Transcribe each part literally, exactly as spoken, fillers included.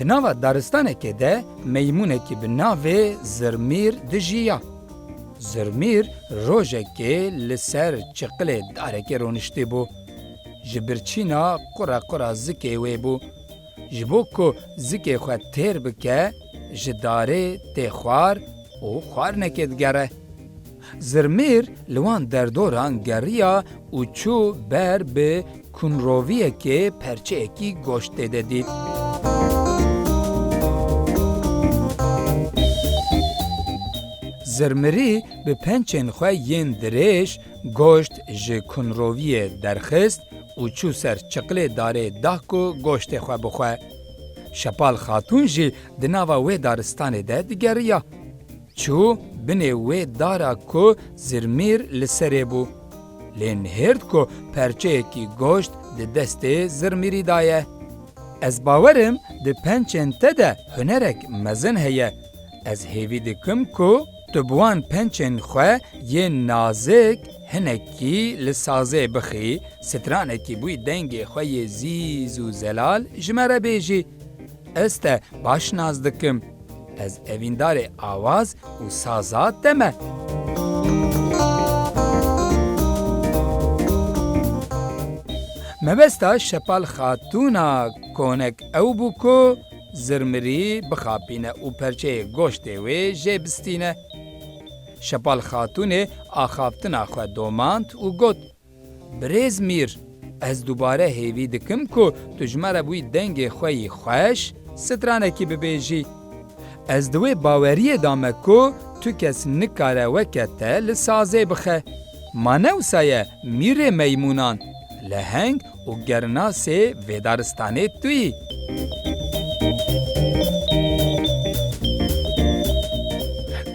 Di nava daristanekê de meymûnekî bi navê Zirmîr dijiya. Zirmîr rojekê li ser çiqilê darekê roniştî bû. Ji birçîna qura qura zikê wê bû. Ji bo ku zikê xwe têr bike, ji darê tê xwar û xwarinekê digere. Zirmîr li wan derdoran geriya û çû ber bi kunroviyekê perçeyekî goştê de dît. Zirmirî bi pençên xwe yên dirêj goşt ji kunroviyê derxist û çû ser çiqilê darê da ku goştê xwe bixwe. Şepal Xatûn jî di nava wê daristanê de digeriya. Çû binê wê dara ku Zirmîr li serê bû. Lê nihêrt ku perçeyekî goşt di destê Zirmîrî daye. Ez bawerim di pençên te de hunerek mezin heye. Ez hêvî dikim ku tu bi wan pençên xwe yên nazik hinekî li sazê bixî, stranekî bûyî dengê xwe yê zîz û zelal ji me re bêjî. Ez te baş nas dikim. Ez evîndarê awaz û saza te me. Mebesta Şepal Xatûna konek ew bû ku Zirmirî bixapîne û perçeyê goştê wê jê bistîne. Şepal Xatûnê axaftina xwe domand û got, Birêz Mîr, ez dubare hêvî dikim ku tu ji me re bûyî dengê xwe yî xweş stranekî bibêjî. Ez di wê baweriyê de me ku tu kes nikare weke te li sazê bixe. Ma ne wisa ye mîrê meymûnan, leheng û gernasê vê daristanê tu yî.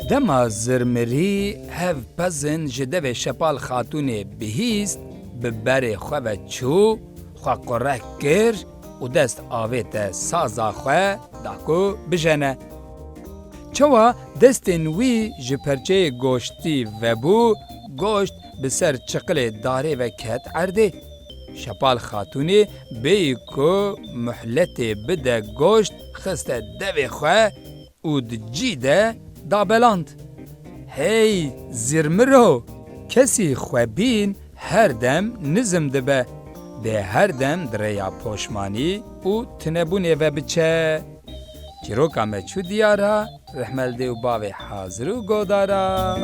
Dema Zirmirî hev pezin ji devê Şepal Xatûnê bihîst, bi berê xwe ve çû, xwe qurek kir û dest avête saza xwe da ku bijene. Çawa destên wî ji perçeyê goştî vebû, goşt bi ser çiqilê darê ve ket erdê. Şepal Xatûnê bêyî ku muhletê bide goşt xiste devê xwe û di cî de dabeland. Hey Zirmiro! Kesî xwebîn her dem nizm dibe. Dê her dem di rêya poşmanî û tunebûnê ve biçe. Çîroka me çû diyara, rehme li dê û bavê hazir û godara.